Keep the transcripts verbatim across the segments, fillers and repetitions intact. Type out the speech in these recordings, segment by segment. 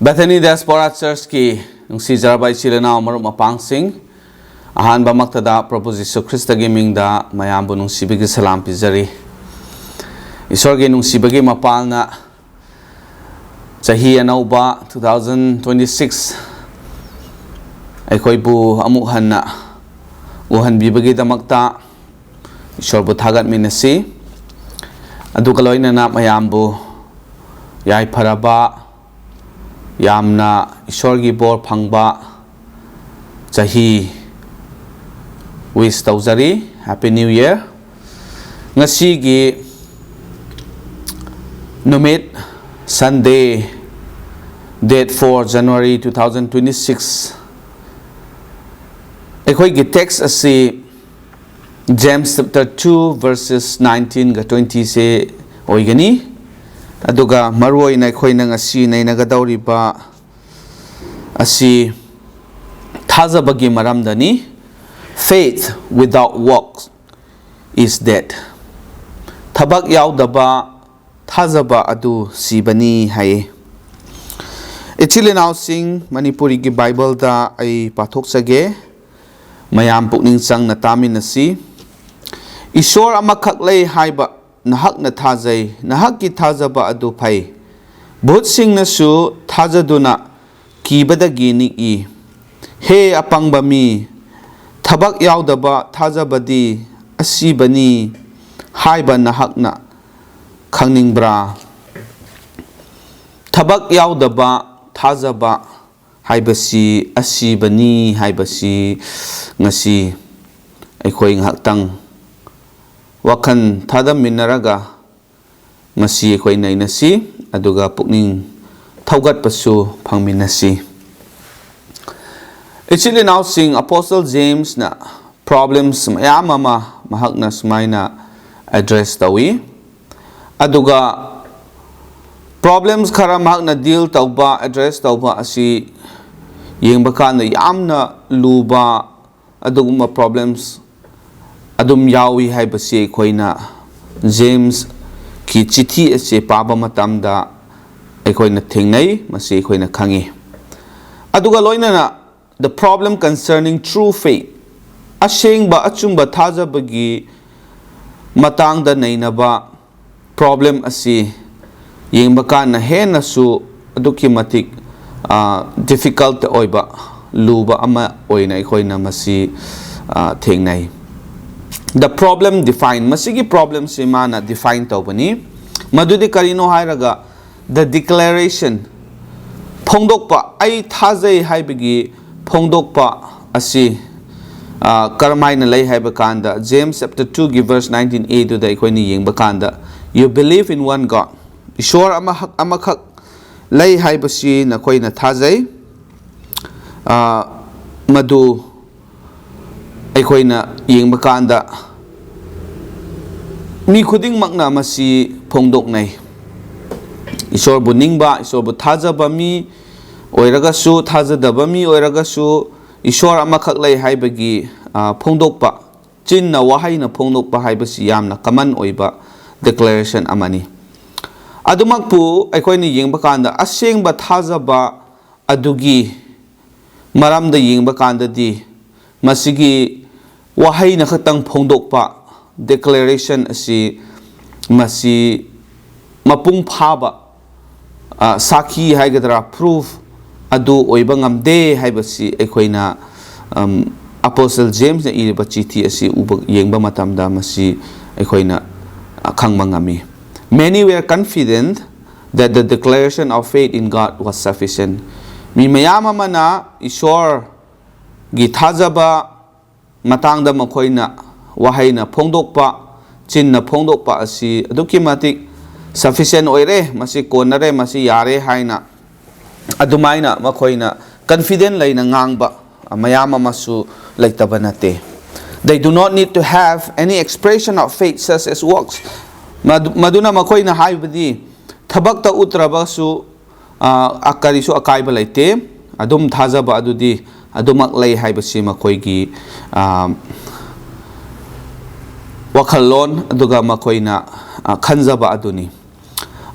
Bethany Diaspora Church-ꯀꯤ ꯅꯨꯡꯁꯤꯖꯔꯕ ꯏꯆꯤꯜ ꯏꯅꯥꯎ ꯃꯔꯨꯞ ꯃꯄꯥꯡꯁꯤꯡ, ꯑꯍꯥꯟꯕꯃꯛꯇꯗ ꯄ꯭ꯔꯚꯨ ꯖꯤꯁꯨ ꯈ꯭ꯔꯤꯁꯇꯒꯤ ꯃꯤꯡꯗ ꯃꯌꯥꯝꯕꯨ ꯅꯨꯡꯁꯤꯕꯒꯤ ꯁꯂꯥꯝ ꯄꯤꯖꯔꯤ꯫ ꯏꯁꯣꯔꯒꯤ ꯅꯨꯡꯁꯤꯕꯒꯤ ꯃꯄꯥꯜꯅ ꯆꯍꯤ ꯑꯅꯧꯕ two thousand twenty six ꯑꯩꯈꯣꯏꯕꯨ ꯑꯃꯨꯛ ꯍꯟꯅ ꯎꯍꯟꯕꯤꯕꯒꯤꯗꯃꯛꯇ ꯏꯁꯣꯔꯕꯨ ꯊꯥꯒꯠꯃꯤꯟꯅꯁꯤ꯫ ꯑꯗꯨꯒ ꯂꯣꯏꯅꯅ ꯃꯌꯥꯝꯕꯨ ꯌꯥꯏꯐꯔꯕ, ꯌꯥꯝꯅ ꯏꯁꯣꯔꯒꯤ ꯕꯣꯔ ꯐꯪꯕ ꯆꯍꯤ wish ꯇꯧꯖꯔꯤ꯫ Happy New Year꯫ ꯉꯁꯤꯒꯤ ꯅꯨꯃꯤꯠ, Sunday, date four January two thousand twenty six, ꯑꯩꯈꯣꯏꯒꯤ text ꯑꯁꯤ James chapter two verses nineteen ꯒ twenty ꯁꯦ ꯑꯣꯏꯒꯅꯤ꯫ ꯑꯗꯨꯒ ꯃꯔꯨꯑꯣꯏꯅ ꯑꯩꯈꯣꯏꯅ ꯉꯁꯤ ꯅꯩꯅꯒꯗꯧꯔꯤꯕ ꯑꯁꯤ ꯊꯥꯖꯕꯒꯤ ꯃꯔꯝꯗꯅꯤ꯫ Faith without works is dead. ꯊꯕꯛ ꯌꯥꯎꯗꯕ ꯊꯥꯖꯕ ꯑꯗꯨ ꯁꯤꯕꯅꯤ ꯍꯥꯏꯌꯦ꯫ ꯏꯆꯤꯜ ꯏꯅꯥꯎꯁꯤꯡ, ꯃꯅꯤꯄꯨꯔꯤꯒꯤ ꯕꯥꯏꯕꯜꯗ ꯑꯩ ꯄꯥꯊꯣꯛꯆꯒꯦ꯫ ꯃꯌꯥꯝ ꯄꯨꯛꯅꯤꯡ ꯆꯪꯅ ꯇꯥꯃꯤꯟꯅꯁꯤ꯫ ꯏꯁꯣꯔ ꯑꯃꯈꯛ ꯂꯩ ꯍꯥꯏꯕ ꯅꯍꯥꯛꯅ ꯊꯥꯖꯩ, ꯅꯍꯥꯛꯀꯤ ꯊꯥꯖꯕ ꯑꯗꯨ ꯐꯩ꯫ ꯚꯨꯠꯁꯤꯡꯅꯁꯨ ꯊꯥꯖꯗꯨꯅ ꯀꯤꯕꯗꯒꯤ ꯅꯤꯛꯏ꯫ ꯍꯦ ꯑꯄꯪꯕ ꯃꯤ, ꯊꯕꯛ ꯌꯥꯎꯗꯕ ꯊꯥꯖꯕꯗꯤ ꯑꯁꯤꯕꯅꯤ ꯍꯥꯏꯕ ꯅꯍꯥꯛꯅ ꯈꯪꯅꯤꯡꯕ꯭ꯔꯥ? ꯊꯕꯛ ꯌꯥꯎꯗꯕ ꯊꯥꯖꯕ ꯍꯥꯏꯕꯁꯤ ꯑꯁꯤꯕꯅꯤ ꯍꯥꯏꯕꯁꯤ ꯉꯁꯤ ꯑꯩꯈꯣꯏ ꯉꯥꯏꯍꯥꯛꯇꯪ ꯋꯥꯈꯜ ꯊꯥꯗꯃꯤꯟꯅꯔꯒ ꯃꯁꯤ ꯑꯩꯈꯣꯏ ꯅꯩꯅꯁꯤ, ꯑꯗꯨꯒ ꯄꯨꯛꯅꯤꯡ ꯊꯧꯒꯠꯄꯁꯨ ꯐꯪꯃꯤꯟꯅꯁꯤ꯫ ꯏꯆꯤꯜ ꯏꯅꯥꯎꯁꯤꯡ, Apostle James-ꯅ problems ꯃꯌꯥꯝ ꯑꯃ ꯃꯍꯥꯛꯅ ꯁꯨꯃꯥꯏꯅ address ꯇꯧꯏ꯫ ꯑꯗꯨꯒ problems ꯈꯔ ꯃꯍꯥꯛꯅ deal ꯇꯧꯕ, address ꯇꯧꯕ ꯑꯁꯤ ꯌꯦꯡꯕ ꯀꯥꯟꯗ ꯌꯥꯝꯅ ꯂꯨꯕ ꯑꯗꯨꯒꯨꯝꯕ problems ꯑꯗꯨꯝ ꯌꯥꯎꯏ ꯍꯥꯏꯕꯁꯤ ꯑꯩꯈꯣꯏꯅ James-ꯀꯤ ꯆꯤꯊꯤ ꯑꯁꯤ ꯄꯥꯕ ꯃꯇꯝꯗ ꯑꯩꯈꯣꯏꯅ ꯊꯦꯡꯅꯩ, ꯃꯁꯤ ꯑꯩꯈꯣꯏꯅ ꯈꯪꯉꯤ꯫ ꯑꯗꯨꯒ ꯂꯣꯏꯅꯅ, the problem concerning true faith, ꯑꯁꯦꯡꯕ ꯑꯆꯨꯝꯕ ꯊꯥꯖꯕꯒꯤ ꯃꯇꯥꯡꯗ ꯅꯩꯅꯕ problem ꯑꯁꯤ ꯌꯦꯡꯕ ꯀꯥꯟꯗ ꯍꯦꯟꯅꯁꯨ ꯑꯗꯨꯛꯀꯤ ꯃꯇꯤꯛ difficult ꯑꯣꯏꯕ, ꯂꯨꯕ ꯑꯃ ꯑꯣꯏꯅ ꯑꯩꯈꯣꯏꯅ ꯃꯁꯤ ꯊꯦꯡꯅꯩ꯫ The problem define, ꯃꯁꯤꯒꯤ problemꯁꯤ ꯃꯥꯅ define ꯇꯧꯕꯅꯤ꯫ ꯃꯗꯨꯗꯤ ꯀꯔꯤꯅꯣ ꯍꯥꯏꯔꯒ, the declaration, ꯐꯣꯡꯗꯣꯛꯄ, ꯑꯩ ꯊꯥꯖꯩ ꯍꯥꯏꯕꯒꯤ ꯐꯣꯡꯗꯣꯛꯄ ꯑꯁꯤ ꯀꯔꯝꯍꯥꯏꯅ ꯂꯩ ꯍꯥꯏꯕ ꯀꯥꯟꯗ, James chapter twoꯒꯤ verse nineteen aꯗꯨꯗ ꯑꯩꯈꯣꯏꯅ ꯌꯦꯡꯕ ꯀꯥꯟꯗ, "You believe in one God." ꯏꯁꯣꯔ ꯑꯃꯈꯛ, ꯑꯃꯈꯛ ꯂꯩ ꯍꯥꯏꯕꯁꯤ ꯅꯈꯣꯏꯅ ꯊꯥꯖꯩ꯫ ꯃꯗꯨ ꯑꯩꯈꯣꯏꯅ ꯌꯦꯡꯕ ꯀꯥꯟꯗ, ꯃꯤ ꯈꯨꯗꯤꯡꯃꯛꯅ ꯃꯁꯤ ꯐꯣꯡꯗꯣꯛꯅꯩ꯫ ꯏꯁꯣꯔꯕꯨ ꯅꯤꯡꯕ, ꯏꯁꯣꯔꯕꯨ ꯊꯥꯖꯕ ꯃꯤ ꯑꯣꯏꯔꯒꯁꯨ, ꯊꯥꯖꯗꯕ ꯃꯤ ꯑꯣꯏꯔꯒꯁꯨ, ꯏꯁꯣꯔ ꯑꯃꯈꯛ ꯂꯩ ꯍꯥꯏꯕꯒꯤ ꯐꯣꯡꯗꯣꯛꯄ, ꯆꯤꯟꯅ, ꯋꯥꯍꯩꯅ ꯐꯣꯡꯗꯣꯛꯄ ꯍꯥꯏꯕꯁꯤ ꯌꯥꯝꯅ common ꯑꯣꯏꯕ declaration ꯑꯃꯅꯤ꯫ ꯑꯗꯨꯃꯛꯄꯨ ꯑꯩꯈꯣꯏꯅ ꯌꯦꯡꯕ ꯀꯥꯟꯗ, ꯑꯁꯦꯡꯕ ꯊꯥꯖꯕ ꯑꯗꯨꯒꯤ ꯃꯔꯝꯗ ꯌꯦꯡꯕ ꯀꯥꯟꯗꯗꯤ, ꯃꯁꯤꯒꯤ ꯋꯥꯍꯩꯅ ꯈꯛꯇꯪ ꯐꯣꯡꯗꯣꯛꯄ declaration ꯑꯁꯤ, ꯃꯁꯤ ꯃꯄꯨꯡ ꯐꯥꯕ ꯁꯥꯈꯤ ꯍꯥꯏꯒꯗ꯭ꯔꯥ, proof ꯑꯗꯨ ꯑꯣꯏꯕ ꯉꯝꯗꯦ ꯍꯥꯏꯕꯁꯤ ꯑꯩꯈꯣꯏꯅ Apostle Jamesꯅ ꯏꯔꯤꯕ ꯆꯤꯊꯤ ꯑꯁꯤ ꯎꯕ, ꯌꯦꯡꯕ ꯃꯇꯝꯗ ꯃꯁꯤ ꯑꯩꯈꯣꯏꯅ ꯈꯪꯕ ꯉꯝꯃꯤ꯫ Many were confident that the declaration of faith in God was sufficient. ꯃꯤ ꯃꯌꯥꯝ ꯑꯃꯅ ꯏꯁꯣꯔꯒꯤ ꯊꯥꯖꯕ ꯃꯇꯥꯡꯗ ꯃꯈꯣꯏꯅ ꯋꯥꯍꯩꯅ ꯐꯣꯡꯗꯣꯛꯄ, ꯆꯤꯟꯅ ꯐꯣꯡꯗꯣꯛꯄ ꯑꯁꯤ ꯑꯗꯨꯛꯀꯤ ꯃꯇꯤꯛ sufficient ꯑꯣꯏꯔꯦ, ꯃꯁꯤ ꯀꯣꯟꯅꯔꯦ, ꯃꯁꯤ ꯌꯥꯔꯦ ꯍꯥꯏꯅ ꯑꯗꯨꯃꯥꯏꯅ ꯃꯈꯣꯏꯅ confident ꯂꯩꯅ ꯉꯥꯡꯕ ꯃꯌꯥꯝ ꯑꯃꯁꯨ ꯂꯩꯇꯕ ꯅꯠꯇꯦ꯫ They do not need to have any expression of faith such as works. ꯃꯗꯨ-, ꯃꯗꯨꯅ ꯃꯈꯣꯏꯅ ꯍꯥꯏꯕꯗꯤ, ꯊꯕꯛꯇ ꯎꯠꯇ꯭ꯔꯕꯁꯨ, ꯑ, ꯀꯔꯤꯁꯨ ꯑꯀꯥꯏꯕ ꯂꯩꯇꯦ꯫ ꯑꯗꯨꯝ ꯊꯥꯖꯕ ꯑꯗꯨꯗꯤ ꯑꯗꯨꯃꯛ ꯂꯩ ꯍꯥꯏꯕꯁꯤ ꯃꯈꯣꯏꯒꯤ, ꯑ, ꯋꯥꯈꯜꯂꯣꯟ ꯑꯗꯨꯒ ꯃꯈꯣꯏꯅ, ꯑ, ꯈꯟꯖꯕ ꯑꯗꯨꯅꯤ꯫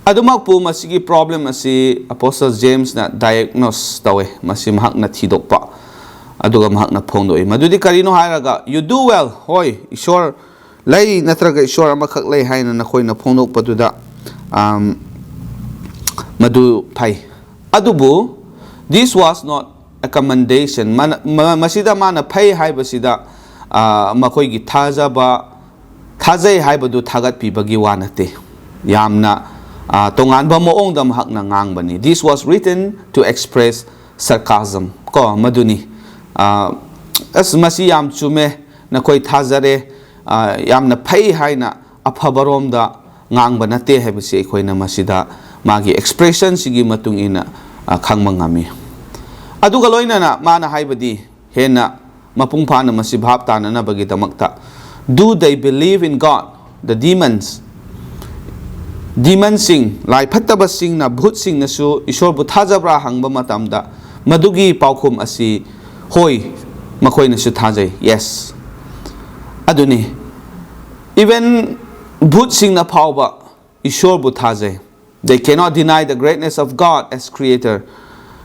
ꯑꯗꯨꯃꯛꯄꯨ ꯃꯁꯤꯒꯤ problem ꯑꯁꯤ Apostle Jamesꯅ diagnose ꯇꯧꯋꯦ, ꯃꯁꯤ ꯃꯍꯥꯛꯅ ꯊꯤꯗꯣꯛꯄ, ꯑꯗꯨꯒ ꯃꯍꯥꯛꯅ ꯐꯣꯡꯗꯣꯛꯏ꯫ ꯃꯗꯨꯗꯤ ꯀꯔꯤꯅꯣ ꯍꯥꯏꯔꯒ, "You do well", ꯍꯣꯏ, ꯏꯁꯣꯔ ꯂꯩ ꯅꯠꯇ꯭ꯔꯒ ꯏꯁꯣꯔ ꯑꯃꯈꯛ ꯂꯩ ꯍꯥꯏꯅ ꯅꯈꯣꯏꯅ ꯐꯣꯡꯗꯣꯛꯄꯗꯨꯗ, ꯑꯝ, ꯃꯗꯨ ꯐꯩ꯫ ꯑꯗꯨꯕꯨ, "This was not a commendation", ꯃꯥꯅ, ꯃ-, ꯃꯁꯤꯗ ꯃꯥꯅ ꯐꯩ ꯍꯥꯏꯕꯁꯤꯗ, ꯑ, ꯃꯈꯣꯏꯒꯤ ꯊꯥꯖꯕ, ꯊꯥꯖꯩ ꯍꯥꯏꯕꯗꯨ ꯊꯥꯒꯠꯄꯤꯕꯒꯤ ꯋꯥ ꯅꯠꯇꯦ꯫ ꯌꯥꯝꯅ, ꯑ, ꯇꯣꯉꯥꯟꯕ ꯃꯑꯣꯡꯗ ꯃꯍꯥꯛꯅ ꯉꯥꯡꯕꯅꯤ꯫ "This was written to express sarcasm", ꯀꯣ, ꯃꯗꯨꯅꯤ꯫ ꯑ, "ꯑꯁ, ꯃꯁꯤ ꯌꯥꯝ ꯆꯨꯝꯃꯦ, ꯅꯈꯣꯏ ꯊꯥꯖꯔꯦ, ꯑ, ꯌꯥꯝꯅ ꯐꯩ" ꯍꯥꯏꯅ ꯑꯐꯕꯔꯣꯝꯗ ꯉꯥꯡꯕ ꯅꯠꯇꯦ ꯍꯥꯏꯕꯁꯤ ꯑꯩꯈꯣꯏꯅ ꯃꯁꯤꯗ ꯃꯥꯒꯤ expressionꯁꯤꯒꯤ ꯃꯇꯨꯡ ꯏꯟꯅ, ꯑ, ꯈꯪꯕ ꯉꯝꯃꯤ꯫ ꯑꯗꯨꯒ ꯂꯣꯏꯅꯅ ꯃꯥꯅ ꯍꯥꯏꯕꯗꯤ, ꯍꯦꯟꯅ ꯃꯄꯨꯡ ꯐꯥꯅ ꯃꯁꯤ ꯚꯥꯞ ꯇꯥꯅꯅꯕꯒꯤꯗꯃꯛꯇ, "Do they believe in God?" The demons, demonꯁꯤꯡ, ꯂꯥꯏ ꯐꯠꯇꯕꯁꯤꯡꯅ, ꯚꯨꯠꯁꯤꯡꯅꯁꯨ ꯏꯁꯣꯔꯕꯨ ꯊꯥꯖꯕ꯭ꯔꯥ ꯍꯪꯕ ꯃꯇꯝꯗ, ꯃꯗꯨꯒꯤ ꯄꯥꯎꯈꯨꯝ ꯑꯁꯤ, "ꯍꯣꯏ, ꯃꯈꯣꯏꯅꯁꯨ ꯊꯥꯖꯩ", yes꯫ ꯑꯗꯨꯅꯤ, even ꯚꯨꯠꯁꯤꯡꯅ ꯐꯥꯎꯕ ꯏꯁꯣꯔꯕꯨ ꯊꯥꯖꯩ꯫ They cannot deny the greatness of God as creator.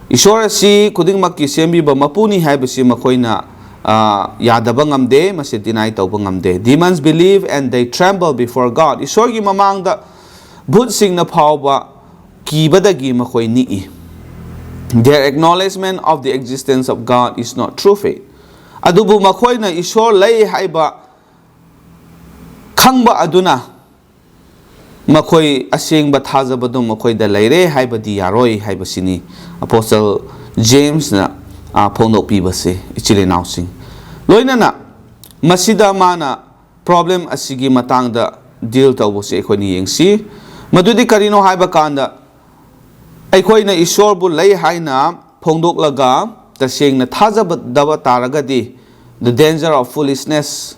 ꯏꯁꯣꯔ ꯑꯁꯤ ꯈꯨꯗꯤꯡꯃꯛꯀꯤ ꯁꯦꯝꯕꯤꯕ ꯃꯄꯨꯅꯤ ꯍꯥꯏꯕꯁꯤ ꯃꯈꯣꯏꯅ, ꯑ, ꯌꯥꯗꯕ ꯉꯝꯗꯦ, ꯃꯁꯤ deny ꯇꯧꯕ ꯉꯝꯗꯦ꯫ Demons believe and they tremble before God. ꯏꯁꯣꯔꯒꯤ ꯃꯃꯥꯡꯗ ꯚꯨꯠꯁꯤꯡꯅ ꯐꯥꯎꯕ ꯀꯤꯕꯗꯒꯤ ꯃꯈꯣꯏ ꯅꯤꯛꯏ꯫ Their acknowledgement of the existence of God is not true faith. ꯑꯗꯨꯕꯨ ꯃꯈꯣꯏꯅ ꯏꯁꯣꯔ ꯂꯩ ꯍꯥꯏꯕ ꯈꯪꯕ ꯑꯗꯨꯅ ꯃꯈꯣꯏ ꯑꯁꯦꯡꯕ ꯊꯥꯖꯕꯗꯨ ꯃꯈꯣꯏꯗ ꯂꯩꯔꯦ ꯍꯥꯏꯕꯗꯤ ꯌꯥꯔꯣꯏ ꯍꯥꯏꯕꯁꯤꯅꯤ Apostle Jamesꯅ, ꯑ, ꯐꯣꯡꯗꯣꯛꯄꯤꯕꯁꯦ, ꯏꯆꯤꯜ ꯏꯅꯥꯎꯁꯤꯡ꯫ ꯂꯣꯏꯅꯅ ꯃꯁꯤꯗ ꯃꯥꯅ problem ꯑꯁꯤꯒꯤ ꯃꯇꯥꯡꯗ deal ꯇꯧꯕꯁꯦ ꯑꯩꯈꯣꯏꯅ ꯌꯦꯡꯁꯤ꯫ ꯃꯗꯨꯗꯤ ꯀꯔꯤꯅꯣ ꯍꯥꯏꯕ ꯀꯥꯟꯗ, ꯑꯩꯈꯣꯏꯅ ꯏꯁꯣꯔꯕꯨ ꯂꯩ ꯍꯥꯏꯅ ꯐꯣꯡꯗꯣꯛꯂꯒ ꯇꯁꯦꯡꯅ ꯊꯥꯖꯗꯕ ꯇꯥꯔꯒꯗꯤ, the danger of foolishness,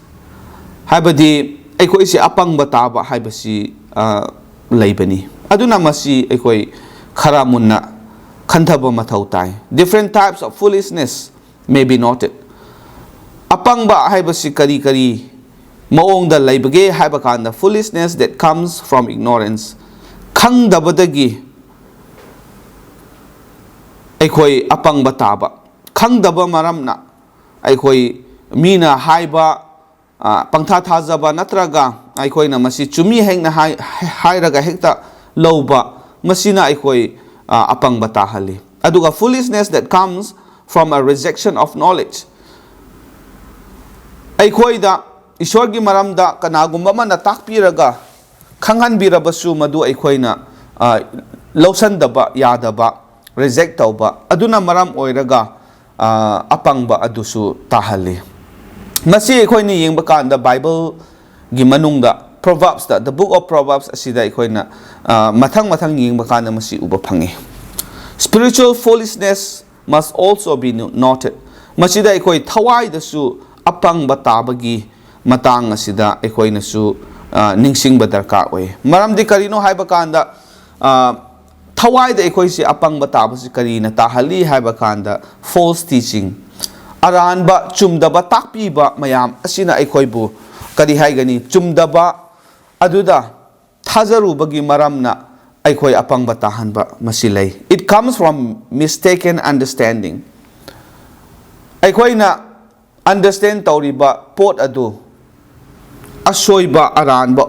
ꯍꯥꯏꯕꯗꯤ ꯑꯩꯈꯣꯏꯁꯦ ꯑꯄꯪꯕ ꯇꯥꯕ ꯍꯥꯏꯕꯁꯤ, ꯑ, ꯂꯩꯕꯅꯤ꯫ ꯑꯗꯨꯅ ꯃꯁꯤ ꯑꯩꯈꯣꯏ ꯈꯔ ꯃꯨꯟꯅ ꯈꯟꯊꯕ ꯃꯊꯧ ꯇꯥꯏ꯫ Different types of foolishness may be noted. ꯑꯄꯪꯕ ꯍꯥꯏꯕꯁꯤ ꯀꯔꯤ ꯀꯔꯤ ꯃꯑꯣꯡꯗ ꯂꯩꯕꯒꯦ ꯍꯥꯏꯕ ꯀꯥꯟꯗ, foolishness that comes from ignorance, ꯈꯪꯗꯕꯗꯒꯤ ꯑꯩꯈꯣꯏ ꯑꯄꯪꯕ ꯇꯥꯕ, ꯈꯪꯗꯕ ꯃꯔꯝꯅ ꯑꯩꯈꯣꯏ ꯃꯤꯅ ꯍꯥꯏꯕ, ꯑ, ꯄꯪꯊꯥ ꯊꯥꯖꯕ ꯅꯠꯇ꯭ꯔꯒ ꯑꯩꯈꯣꯏꯅ ꯃꯁꯤ ꯆꯨꯝꯃꯤ ꯍꯥꯏꯅ ꯍꯥꯏ-, ꯍꯥꯏꯔꯒ ꯍꯦꯛꯇ ꯂꯧꯕ, ꯃꯁꯤꯅ ꯑꯩꯈꯣꯏ, ꯑ, ꯑꯄꯪꯕ ꯇꯥꯍꯜꯂꯤ꯫ ꯑꯗꯨꯒ foolishness that comes from a rejection of knowledge, ꯑꯩꯈꯣꯏꯗ ꯏꯁꯣꯔꯒꯤ ꯃꯔꯝꯗ ꯀꯅꯥꯒꯨꯝꯕ ꯑꯃꯅ ꯇꯥꯛꯄꯤꯔꯒ ꯈꯪꯍꯟꯕꯤꯔꯕꯁꯨ ꯃꯗꯨ ꯑꯩꯈꯣꯏꯅ, ꯑ, ꯂꯧꯁꯟꯗꯕ ꯌꯥꯗꯕ, reject ꯇꯧꯕ, ꯑꯗꯨꯅ ꯃꯔꯝ ꯑꯣꯏꯔꯒ, ꯑ, ꯑꯄꯪꯕ ꯑꯗꯨꯁꯨ ꯇꯥꯍꯜꯂꯤ꯫ ꯃꯁꯤ ꯑꯩꯈꯣꯏꯅ ꯌꯦꯡꯕ ꯀꯥꯟꯗ Bible ꯒꯤ ꯃꯅꯨꯡꯗ Proverbs ꯇ, the book of Proverbs ꯑꯁꯤꯗ ꯑꯩꯈꯣꯏꯅ, ꯑ, ꯃꯊꯪ ꯃꯊꯪ ꯌꯦꯡꯕ ꯀꯥꯟꯗ ꯃꯁꯤ ꯎꯕ ꯐꯪꯉꯤ꯫ Spiritual foolishness must also be no-, noted. ꯃꯁꯤꯗ ꯑꯩꯈꯣꯏ ꯊꯋꯥꯏꯗꯁꯨ ꯑꯄꯪꯕ ꯇꯥꯕꯒꯤ ꯃꯇꯥꯡ ꯑꯁꯤꯗ ꯑꯩꯈꯣꯏꯅꯁꯨ, ꯑ, ꯅꯤꯡꯁꯤꯡꯕ ꯗꯔꯀꯥꯔ ꯑꯣꯏ꯫ ꯃꯔꯝꯗꯤ ꯀꯔꯤꯅꯣ ꯍꯥꯏꯕ ꯀꯥꯟꯗ, ꯑ, ꯊꯋꯥꯏꯗ ꯑꯩꯈꯣꯏꯁꯦ ꯑꯄꯪꯕ ꯇꯥꯕꯁꯤ ꯀꯔꯤꯅ ꯇꯥꯍꯜꯂꯤ ꯍꯥꯏꯕ ꯀꯥꯟꯗ, false teaching, ꯑꯔꯥꯟꯕ ꯆꯨꯝꯗꯕ ꯇꯥꯛꯄꯤꯕ ꯃꯌꯥꯝ ꯑꯁꯤꯅ ꯑꯩꯈꯣꯏꯕꯨ ꯀꯔꯤ ꯍꯥꯏꯒꯅꯤ? ꯆꯨꯝꯗꯕ ꯑꯗꯨꯗ ꯊꯥꯖꯔꯨꯕꯒꯤ ꯃꯔꯝꯅ ꯑꯩꯈꯣꯏ ꯑꯄꯪꯕ ꯇꯥꯍꯟꯕ ꯃꯁꯤ ꯂꯩ꯫ It comes from mistaken understanding. ꯑꯩꯈꯣꯏꯅ understand ꯇꯧꯔꯤꯕ ꯄꯣꯠ ꯑꯗꯨ ꯑꯁꯣꯏꯕ, ꯑꯔꯥꯟꯕ,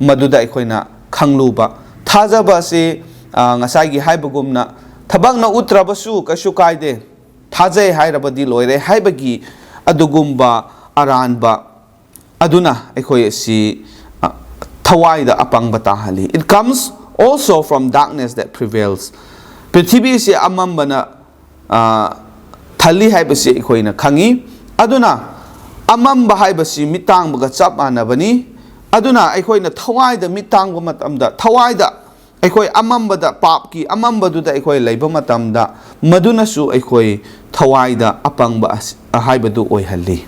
ꯃꯗꯨꯗ ꯑꯩꯈꯣꯏꯅ ꯈꯪꯂꯨꯕ꯫ ꯊꯥꯖꯕ ꯑꯁꯤ, ꯑ, ꯉꯁꯥꯏꯒꯤ ꯍꯥꯏꯕꯒꯨꯝꯅ ꯊꯕꯛꯅ ꯎꯠꯇ꯭ꯔꯕꯁꯨ ꯀꯩꯁꯨ ꯀꯥꯏꯗꯦ, ꯊꯥꯖꯩ ꯍꯥꯏꯔꯕꯗꯤ ꯂꯣꯏꯔꯦ ꯍꯥꯏꯕꯒꯤ ꯑꯗꯨꯒꯨꯝꯕ ꯑꯔꯥꯟꯕ ꯑꯗꯨꯅ ꯑꯩꯈꯣꯏ ꯑꯁꯤ, ꯑ, ꯊꯋꯥꯏꯗ ꯑꯄꯪꯕ ꯇꯥꯍꯜꯂꯤ꯫ It comes also from darkness that prevails. ꯄ꯭ꯔꯤꯊꯤꯕꯤꯁꯤ ꯑꯃꯝꯕꯅ, ꯑ, ꯊꯜꯂꯤ ꯍꯥꯏꯕꯁꯤ ꯑꯩꯈꯣꯏꯅ ꯈꯪꯉꯤ꯫ ꯑꯗꯨꯅ ꯑꯃꯝꯕ ꯍꯥꯏꯕꯁꯤ ꯃꯤꯠ ꯇꯥꯡꯕꯒ ꯆꯞ ꯃꯥꯟꯅꯕꯅꯤ꯫ ꯑꯗꯨꯅ ꯑꯩꯈꯣꯏꯅ ꯊꯋꯥꯏꯗ ꯃꯤꯠ ꯇꯥꯡꯕ ꯃꯇꯝꯗ, ꯊꯋꯥꯏꯗ ꯑꯩꯈꯣꯏ ꯑꯃꯝꯕꯗ, ꯄꯥꯞꯀꯤ ꯑꯃꯝꯕꯗꯨꯗ ꯑꯩꯈꯣꯏ ꯂꯩꯕ ꯃꯇꯝꯗ, ꯃꯗꯨꯅꯁꯨ ꯑꯩꯈꯣꯏ ꯊꯋꯥꯏꯗ ꯑꯄꯪꯕ ꯑꯁ-, ꯍꯥꯏꯕꯗꯨ ꯑꯣꯏꯍꯜꯂꯤ꯫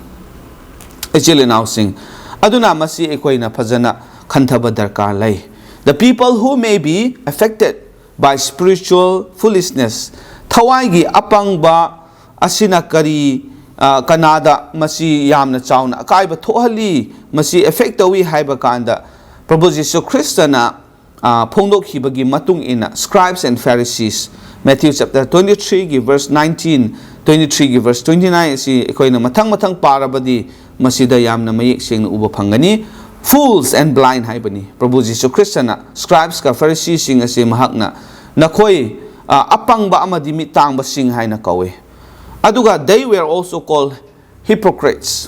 ꯏꯆꯤꯜ ꯏꯅꯥꯎꯁꯤꯡ, ꯑꯗꯨꯅ ꯃꯁꯤ ꯑꯩꯈꯣꯏꯅ ꯐꯖꯅ ꯈꯟꯊꯕ ꯗꯔꯀꯥꯔ ꯂꯩ꯫ The people who may be affected by spiritual foolishness, ꯊꯋꯥꯏꯒꯤ ꯑꯄꯪꯕ ꯑꯁꯤꯅ ꯀꯔꯤ, ꯑ, ꯀꯅꯥꯗ ꯃꯁꯤ ꯌꯥꯝꯅ ꯆꯥꯎꯅ ꯑꯀꯥꯏꯕ ꯊꯣꯛꯍꯜꯂꯤ, ꯃꯁꯤ affect ꯇꯧꯏ ꯍꯥꯏꯕ ꯀꯥꯟꯗ, ꯄ꯭ꯔꯚꯨ ꯖꯤꯁꯨ ꯈ꯭ꯔꯤꯁꯇꯅ ꯑ, ꯐꯣꯡꯗꯣꯛꯈꯤꯕꯒꯤ ꯃꯇꯨꯡ ꯏꯟꯅ, scribes and Pharisees, Matthew chapter twenty-three ꯒꯤ verse nineteen, twenty-three ꯒꯤ verse twenty-nine ꯑꯁꯤ ꯑꯩꯈꯣꯏꯅ ꯃꯊꯪ ꯃꯊꯪ ꯄꯥꯔꯕꯗꯤ ꯃꯁꯤꯗ ꯌꯥꯝꯅ ꯃꯌꯦꯛ ꯁꯦꯡꯅ ꯎꯕ ꯐꯪꯒꯅꯤ꯫ "Fools and blind" ꯍꯥꯏꯕꯅꯤ꯫ ꯄ꯭ꯔꯚꯨ ꯖꯤꯁꯨ ꯈ꯭ꯔꯤꯁꯇꯅ scribes ꯀ Phariseeꯁꯤꯡ ꯑꯁꯤ ꯃꯍꯥꯛꯅ "ꯅꯈꯣꯏ, ꯑ, ꯑꯄꯪꯕ ꯑꯃꯗꯤ ꯃꯤꯠ ꯇꯥꯡꯕꯁꯤꯡ" ꯍꯥꯏꯅ ꯀꯧꯏ꯫ ꯑꯗꯨꯒ "They were also called hypocrites",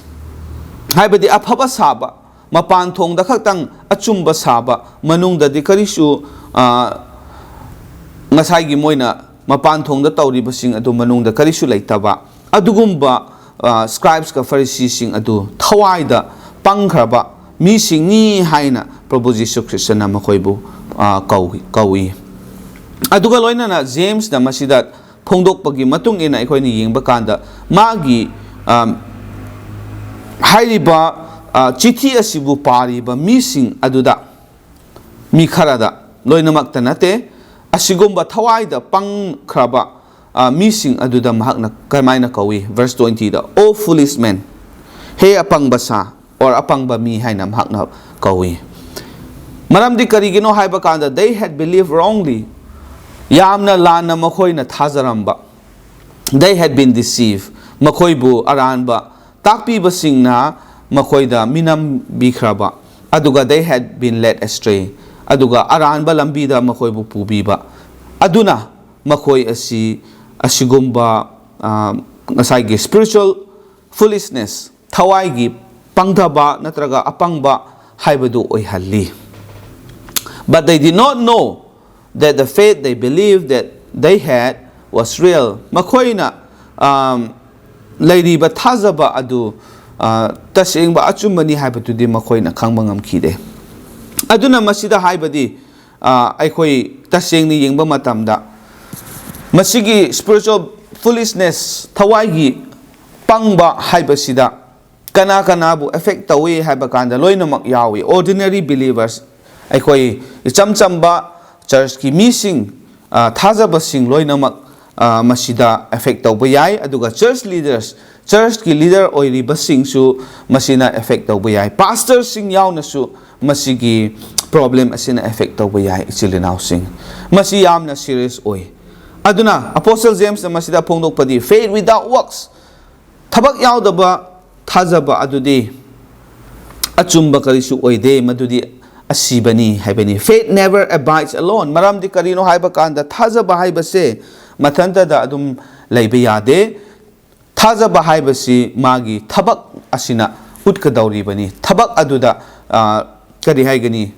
ꯍꯥꯏꯕꯗꯤ ꯑꯐꯕ ꯁꯥꯕ, ꯃꯄꯥꯟ ꯊꯣꯡꯗ ꯈꯛꯇꯪ ꯑꯆꯨꯝꯕ ꯁꯥꯕ, ꯃꯅꯨꯡꯗꯗꯤ ꯀꯔꯤꯁꯨ, ꯑ, ꯉꯁꯥꯏꯒꯤ ꯃꯣꯏꯅ ꯃꯄꯥꯟ ꯊꯣꯡꯗ ꯇꯧꯔꯤꯕꯁꯤꯡ ꯑꯗꯨ ꯃꯅꯨꯡꯗ ꯀꯔꯤꯁꯨ ꯂꯩꯇꯕ, ꯑꯗꯨꯒꯨꯝꯕ, ꯑ, scribes ꯀ Phariseeꯁꯤꯡ ꯑꯗꯨ ꯊꯋꯥꯏꯗ ꯄꯪꯈ꯭ꯔꯕ ꯃꯤꯁꯤꯡꯅꯤ ꯍꯥꯏꯅ ꯄ꯭ꯔꯚꯨ ꯖꯤꯁꯨ ꯈ꯭ꯔꯤꯁꯇꯅ ꯃꯈꯣꯏꯕꯨ, ꯑ, ꯀꯧꯏ, ꯀꯧꯏ꯫ ꯑꯗꯨꯒ ꯂꯣꯏꯅꯅ Jamesꯅ ꯃꯁꯤꯗ ꯐꯣꯡꯗꯣꯛꯄꯒꯤ ꯃꯇꯨꯡ ꯏꯟꯅ ꯑꯩꯈꯣꯏꯅ ꯌꯦꯡꯕ ꯀꯥꯟꯗ, ꯃꯥꯒꯤ, ꯑ, ꯍꯥꯏꯔꯤꯕ, ꯑ, ꯆꯤꯊꯤ ꯑꯁꯤꯕꯨ ꯄꯥꯔꯤꯕ ꯃꯤꯁꯤꯡ ꯑꯗꯨꯗ, ꯃꯤ ꯈꯔꯗ, ꯂꯣꯏꯅꯃꯛꯇ ꯅꯠꯇꯦ, ꯑꯁꯤꯒꯨꯝꯕ ꯊꯋꯥꯏꯗ ꯄꯪꯈ꯭ꯔꯕ, ꯑ, ꯃꯤꯁꯤꯡ ꯑꯗꯨꯗ ꯃꯍꯥꯛꯅ ꯀꯃꯥꯏꯅ ꯀꯧꯏ? Verse twentyꯗ, "O foolish man", ꯍꯦ ꯑꯄꯪꯕ ꯁꯥ, or ꯑꯄꯪꯕ ꯃꯤ ꯍꯥꯏꯅ ꯃꯍꯥꯛꯅ ꯀꯧꯏ꯫ ꯃꯔꯝꯗꯤ ꯀꯔꯤꯒꯤꯅꯣ ꯍꯥꯏꯕ ꯀꯥꯟꯗ, "They had believed wrongly", ꯌꯥꯝꯅ ꯂꯥꯟꯅ ꯃꯈꯣꯏꯅ ꯊꯥꯖꯔꯝꯕ, "They had been deceived", ꯃꯈꯣꯏꯕꯨ ꯑꯔꯥꯟꯕ ꯇꯥꯛꯄꯤꯕꯁꯤꯡꯅ ꯃꯈꯣꯏꯗ ꯃꯤꯅꯝꯕꯤꯈ꯭ꯔꯕ, ꯑꯗꯨꯒ "They had been led astray", ꯑꯗꯨꯒ ꯑꯔꯥꯟꯕ ꯂꯝꯕꯤꯗ ꯃꯈꯣꯏꯕꯨ ꯄꯨꯕꯤꯕ꯫ ꯑꯗꯨꯅ ꯃꯈꯣꯏ ꯑꯁꯤ ꯑꯁꯤꯒꯨꯝꯕ, ꯑ, ꯉꯁꯥꯏꯒꯤ spiritual foolishness, ꯊꯋꯥꯏꯒꯤ ꯄꯪꯊꯕ ꯅꯠꯇ꯭ꯔꯒ ꯑꯄꯪꯕ ꯍꯥꯏꯕꯗꯨ ꯑꯣꯏꯍꯜꯂꯤ꯫ "But they did not know that the faith they believed that they had was real", ꯃꯈꯣꯏꯅ, ꯑꯝ, ꯂꯩꯔꯤꯕ ꯊꯥꯖꯕ ꯑꯗꯨ, ꯑ, ꯇꯁꯦꯡꯕ ꯑꯆꯨꯝꯕꯅꯤ ꯍꯥꯏꯕꯗꯨꯗꯤ ꯃꯈꯣꯏꯅ ꯈꯪꯕ ꯉꯝꯈꯤꯗꯦ꯫ ꯑꯗꯨꯅ ꯃꯁꯤꯗ ꯍꯥꯏꯕꯗꯤ, ꯑ, ꯑꯩꯈꯣꯏ ꯇꯁꯦꯡꯅ ꯌꯦꯡꯕ ꯃꯇꯝꯗ, ꯃꯁꯤꯒꯤ spiritual foolishness, ꯊꯋꯥꯏꯒꯤ ꯄꯪꯕ ꯍꯥꯏꯕꯁꯤꯗ ꯀꯅꯥ ꯀꯅꯥꯕꯨ affect ꯇꯧꯏ ꯍꯥꯏꯕ ꯀꯥꯟꯗ, ꯂꯣꯏꯅꯃꯛ ꯌꯥꯎꯏ꯫ Ordinary believers, ꯑꯩꯈꯣꯏ ꯏꯆꯝ ꯆꯝꯕ churchꯀꯤ ꯃꯤꯁꯤꯡ, ꯑ, ꯊꯥꯖꯕꯁꯤꯡ ꯂꯣꯏꯅꯃꯛ, ꯑ, ꯃꯁꯤꯗ affect ꯇꯧꯕ ꯌꯥꯏ꯫ ꯑꯗꯨꯒ church leaders, churchꯀꯤ leader ꯑꯣꯏꯔꯤꯕꯁꯤꯡꯁꯨ ꯃꯁꯤꯅ affect ꯇꯧꯕ ꯌꯥꯏ꯫ Pastorꯁꯤꯡ ꯌꯥꯎꯅꯁꯨ ꯃꯁꯤꯒꯤ problem ꯑꯁꯤꯅ affect ꯇꯧꯕ ꯌꯥꯏ, ꯏꯆꯤꯜ ꯏꯅꯥꯎꯁꯤꯡ꯫ ꯃꯁꯤ ꯌꯥꯝꯅ serious ꯑꯣꯏ꯫ ꯑꯗꯨꯅ Apostle Jamesꯅ ꯃꯁꯤꯗ ꯐꯣꯡꯗꯣꯛꯄꯗꯤ, faith without works, ꯊꯕꯛ ꯌꯥꯎꯗꯕ ꯊꯥꯖꯕ ꯑꯗꯨꯗꯤ ꯑꯆꯨꯝꯕ ꯀꯔꯤꯁꯨ ꯑꯣꯏꯗꯦ, ꯃꯗꯨꯗꯤ ꯑꯁꯤꯕꯅꯤ ꯍꯥꯏꯕꯅꯤ꯫ Faith never abides alone꯫ ꯃꯔꯝꯗꯤ ꯀꯔꯤꯅꯣ ꯍꯥꯏꯕ ꯀꯥꯟꯗ, ꯊꯥꯖꯕ ꯍꯥꯏꯕꯁꯦ ꯃꯊꯟꯇꯗ ꯑꯗꯨꯝ ꯂꯩꯕ ꯌꯥꯗꯦ꯫ ꯊꯥꯖꯕ ꯍꯥꯏꯕꯁꯤ ꯃꯥꯒꯤ ꯊꯕꯛ ꯑꯁꯤꯅ ꯎꯠꯀꯗꯧꯔꯤꯕꯅꯤ꯫ ꯊꯕꯛ ꯑꯗꯨꯗ, ꯑ, ꯀꯔꯤ ꯍꯥꯏꯒꯅꯤ?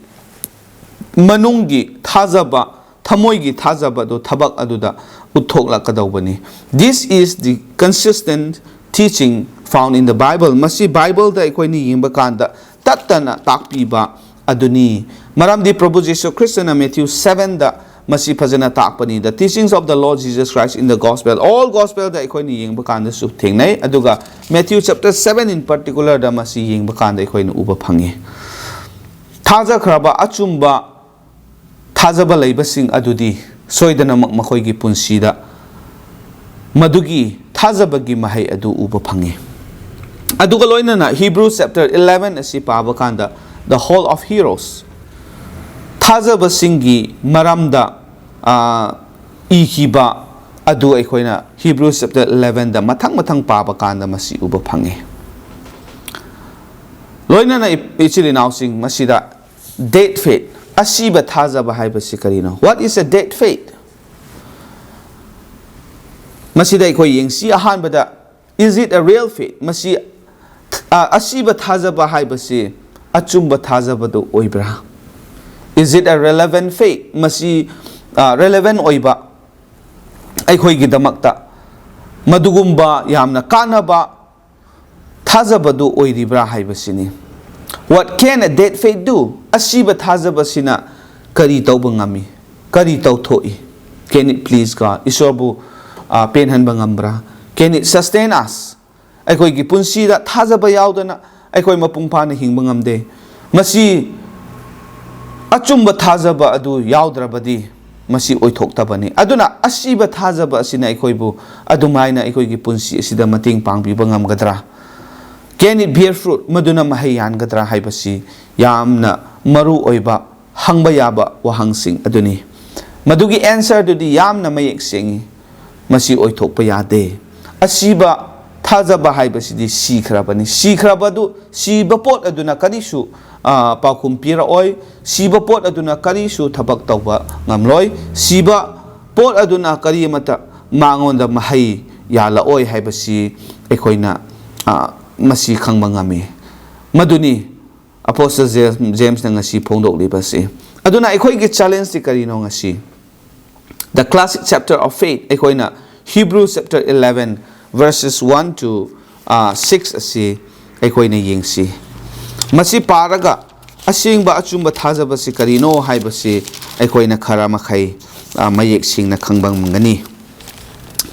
ꯃꯅꯨꯡꯒꯤ ꯊꯥꯖꯕ, ꯊꯃꯣꯏꯒꯤ ꯊꯥꯖꯕꯗꯨ ꯊꯕꯛ ꯑꯗꯨꯗ ꯎꯠꯊꯣꯛꯂꯛꯀꯗꯧꯕꯅꯤ꯫ This is the consistent teaching found in the Bible꯫ ꯃꯁꯤ ꯕꯥꯏꯕꯜꯗ ꯑꯩꯈꯣꯏꯅ ꯌꯦꯡꯕ ꯀꯥꯟꯗ ꯇꯠꯇꯅ ꯇꯥꯛꯄꯤꯕ ꯑꯗꯨꯅꯤ꯫ ꯃꯔꯝꯗꯤ ꯄ꯭ꯔꯚꯨ ꯖꯤꯁꯨ ꯈ꯭ꯔꯤꯁꯇꯅ Matthew sevenꯗ ꯃꯁꯤ ꯐꯖꯅ ꯇꯥꯛꯄꯅꯤ꯫ The teachings of the Lord Jesus Christ in the gospel, all gospelꯗ ꯑꯩꯈꯣꯏꯅ ꯌꯦꯡꯕ ꯀꯥꯟꯗꯁꯨ ꯊꯦꯡꯅꯩ꯫ ꯑꯗꯨꯒ Matthew chapter seven in particularꯗ ꯃꯁꯤ ꯌꯦꯡꯕ ꯀꯥꯟꯗ ꯑꯩꯈꯣꯏꯅ ꯎꯕ ꯐꯪꯉꯤ꯫ ꯊꯥꯖꯈ꯭ꯔꯕ ꯑꯆꯨꯝꯕ ꯊꯥꯖꯕ ꯂꯩꯕꯁꯤꯡ ꯑꯗꯨꯗꯤ ꯁꯣꯏꯗꯅꯃꯛ ꯃꯈꯣꯏꯒꯤ ꯄꯨꯟꯁꯤꯗ ꯃꯗꯨꯒꯤ ꯊꯥꯖꯕꯒꯤ ꯃꯍꯩ ꯑꯗꯨ ꯎꯕ ꯐꯪꯉꯤ꯫ ꯑꯗꯨꯒ ꯂꯣꯏꯅꯅ Hebrews chapter eleven ꯑꯁꯤ ꯄꯥꯕ ꯀꯥꯟꯗ, the Hall of Heroes, ꯊꯥꯖꯕꯁꯤꯡꯒꯤ ꯃꯔꯝꯗ, ꯑ, ꯏꯈꯤꯕ ꯑꯗꯨ ꯑꯩꯈꯣꯏꯅ Hebrews chapter elevenꯗ ꯃꯊꯪ ꯃꯊꯪ ꯄꯥꯕ ꯀꯥꯟꯗ ꯃꯁꯤ ꯎꯕ ꯐꯪꯉꯤ꯫ ꯂꯣꯏꯅꯅ ꯏ-, ꯏꯆꯤꯜ ꯏꯅꯥꯎꯁꯤꯡ, ꯃꯁꯤꯗ dead faith, ꯑꯁꯤꯕ ꯊꯥꯖꯕ ꯍꯥꯏꯕꯁꯤ ꯀꯔꯤꯅꯣ? What is a dead faith? ꯃꯁꯤꯗ ꯑꯩꯈꯣꯏ ꯌꯦꯡꯁꯤ꯫ ꯑꯍꯥꯟꯕꯗ, is it a real faith? ꯃꯁꯤ, ꯑ, ꯑꯁꯤꯕ ꯊꯥꯖꯕ ꯍꯥꯏꯕꯁꯤ ꯑꯆꯨꯝꯕ ꯊꯥꯖꯕꯗꯨ ꯑꯣꯏꯕ꯭ꯔꯥ? Is it a relevant faith? ꯃꯁꯤ, ꯑ, relevant ꯑꯣꯏꯕ, ꯑꯩꯈꯣꯏꯒꯤꯗꯃꯛꯇ ꯃꯗꯨꯒꯨꯝꯕ ꯌꯥꯝꯅ ꯀꯥꯟꯅꯕ ꯊꯥꯖꯕꯗꯨ ꯑꯣꯏꯔꯤꯕ꯭ꯔꯥ ꯍꯥꯏꯕꯁꯤꯅꯤ꯫ What can a dead faith do? ꯑꯁꯤꯕ ꯊꯥꯖꯕꯁꯤꯅ ꯀꯔꯤ ꯇꯧꯕ ꯉꯝꯃꯤ? ꯀꯔꯤ ꯇꯧꯊꯣꯛꯏ? Can it please God? ꯏꯁꯣꯔꯕꯨ, ꯑ, ꯄꯦꯟꯍꯟꯕ ꯉꯝꯕ꯭ꯔꯥ? Can it sustain us? ꯑꯩꯈꯣꯏꯒꯤ ꯄꯨꯟꯁꯤꯗ ꯊꯥꯖꯕ ꯌꯥꯎꯗꯅ ꯑꯩꯈꯣꯏ ꯃꯄꯨꯡ ꯐꯥꯅ ꯍꯤꯡꯕ ꯉꯝꯗꯦ꯫ ꯃꯁꯤ ꯑꯆꯨꯝꯕ ꯊꯥꯖꯕ ꯑꯗꯨ ꯌꯥꯎꯗ꯭ꯔꯕꯗꯤ ꯃꯁꯤ ꯑꯣꯏꯊꯣꯛꯇꯕꯅꯤ꯫ ꯑꯗꯨꯅ ꯑꯁꯤꯕ ꯊꯥꯖꯕ ꯑꯁꯤꯅ ꯑꯩꯈꯣꯏꯕꯨ ꯑꯗꯨꯃꯥꯏꯅ ꯑꯩꯈꯣꯏꯒꯤ ꯄꯨꯟꯁꯤ ꯑꯁꯤꯗ ꯃꯇꯦꯡ ꯄꯥꯡꯕꯤꯕ ꯉꯝꯒꯗ꯭ꯔꯥ? Can it bear fruit? ꯃꯗꯨꯅ ꯃꯍꯩ ꯌꯥꯟꯒꯗ꯭ꯔꯥ ꯍꯥꯏꯕꯁꯤ ꯌꯥꯝꯅ ꯃꯔꯨ ꯑꯣꯏꯕ ꯍꯪꯕ ꯌꯥꯕ ꯋꯥꯍꯪꯁꯤꯡ ꯑꯗꯨꯅꯤ꯫ ꯃꯗꯨꯒꯤ answer ꯗꯨꯗꯤ ꯌꯥꯝꯅ ꯃꯌꯦꯛ ꯁꯦꯡꯏ꯫ ꯃꯁꯤ ꯑꯣꯏꯊꯣꯛꯄ ꯌꯥꯗꯦ꯫ ꯑꯁꯤꯕ ꯊꯥꯖꯕ ꯍꯥꯏꯕꯁꯤꯗꯤ ꯁꯤꯈ꯭ꯔꯕꯅꯤ꯫ ꯁꯤꯈ꯭ꯔꯕꯗꯨ, ꯁꯤꯕ ꯄꯣꯠ ꯑꯗꯨꯅ ꯀꯔꯤꯁꯨ, ꯑ, ꯄꯥꯎꯈꯨꯝ ꯄꯤꯔꯛꯑꯣꯏ꯫ ꯁꯤꯕ ꯄꯣꯠ ꯑꯗꯨꯅ ꯀꯔꯤꯁꯨ ꯊꯕꯛ ꯇꯧꯕ ꯉꯝꯂꯣꯏ꯫ ꯁꯤꯕ ꯄꯣꯠ ꯑꯗꯨꯅ ꯀꯔꯤ ꯑꯃꯠꯇ ꯃꯉꯣꯟꯗ ꯃꯍꯩ ꯌꯥꯜꯂꯛꯑꯣꯏ ꯍꯥꯏꯕꯁꯤ ꯑꯩꯈꯣꯏꯅ, ꯑ, ꯃꯁꯤ ꯈꯪꯕ ꯉꯝꯃꯤ꯫ ꯃꯗꯨꯅꯤ ꯑꯄꯣꯁꯇꯜ ꯖꯦꯝꯁꯅ ꯉꯁꯤ ꯐꯣꯡꯗꯣꯛꯂꯤꯕꯁꯤ꯫ ꯑꯗꯨꯅ ꯑꯩꯈꯣꯏꯒꯤ challenge ꯁꯤ ꯀꯔꯤꯅꯣ ꯉꯁꯤ? The classic chapter of faith, ꯑꯩꯈꯣꯏꯅ Hebrews chapter eleven verses one to, ꯑ, six ꯑꯁꯤ ꯑꯩꯈꯣꯏꯅ ꯌꯦꯡꯁꯤ꯫ ꯃꯁꯤ ꯄꯥꯔꯒ ꯑꯁꯦꯡꯕ ꯑꯆꯨꯝꯕ ꯊꯥꯖꯕꯁꯤ ꯀꯔꯤꯅꯣ ꯍꯥꯏꯕꯁꯤ ꯑꯩꯈꯣꯏꯅ ꯈꯔ ꯃꯈꯩ, ꯑ, ꯃꯌꯦꯛ ꯁꯦꯡꯅ ꯈꯪꯕ ꯉꯝꯒꯅꯤ꯫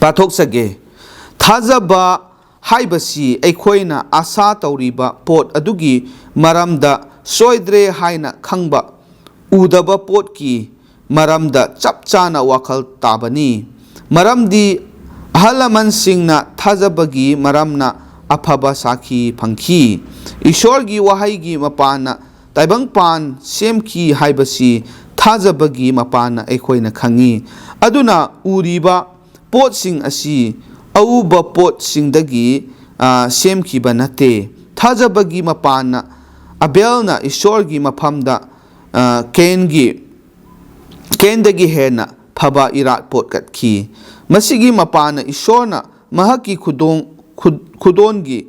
ꯄꯥꯊꯣꯛꯆꯒꯦ꯫ ꯊꯥꯖꯕ ꯍꯥꯏꯕꯁꯤ ꯑꯩꯈꯣꯏꯅ ꯑꯥꯁꯥ ꯇꯧꯔꯤꯕ ꯄꯣꯠ ꯑꯗꯨꯒꯤ ꯃꯔꯝꯗ ꯁꯣꯏꯗ꯭ꯔꯦ ꯍꯥꯏꯅ ꯈꯪꯕ, ꯎꯗꯕ ꯄꯣꯠꯀꯤ ꯃꯔꯝꯗ ꯆꯞ ꯆꯥꯅ ꯋꯥꯈꯜ ꯇꯥꯕꯅꯤ꯫ ꯃꯔꯝꯗꯤ ꯑꯍꯜ ꯂꯃꯟꯁꯤꯡꯅ ꯊꯥꯖꯕꯒꯤ ꯃꯔꯝꯅ ꯑꯐꯕ ꯁꯥꯈꯤ ꯐꯪꯈꯤ꯫ ꯏꯁꯣꯔꯒꯤ ꯋꯥꯍꯩꯒꯤ ꯃꯄꯥꯟꯅ ꯇꯥꯏꯕꯪꯄꯥꯟ ꯁꯦꯝꯈꯤ ꯍꯥꯏꯕꯁꯤ ꯊꯥꯖꯕꯒꯤ ꯃꯄꯥꯟꯅ ꯑꯩꯈꯣꯏꯅ ꯈꯪꯉꯤ꯫ ꯑꯗꯨꯅ ꯎꯔꯤꯕ ꯄꯣꯠꯁꯤꯡ ꯑꯁꯤ ꯑꯎꯕ ꯄꯣꯠꯁꯤꯡꯗꯒꯤ, ꯑ, ꯁꯦꯝꯈꯤꯕ ꯅꯠꯇꯦ꯫ ꯊꯥꯖꯕꯒꯤ ꯃꯄꯥꯟꯅ ꯑꯕꯦꯜꯅ ꯏꯁꯣꯔꯒꯤ ꯃꯐꯝꯗ, ꯑ, ꯀꯦꯟꯒꯤ, ꯀꯦꯟꯗꯒꯤ ꯍꯦꯟꯅ ꯐꯕ ꯏꯔꯥꯠ ꯄꯣꯠꯀꯠꯈꯤ꯫ ꯃꯁꯤꯒꯤ ꯃꯄꯥꯟꯅ ꯏꯁꯣꯔꯅ ꯃꯍꯥꯛꯀꯤ ꯈꯨꯗꯣꯡ-, ꯈꯨ-, ꯈꯨꯗꯣꯟꯒꯤ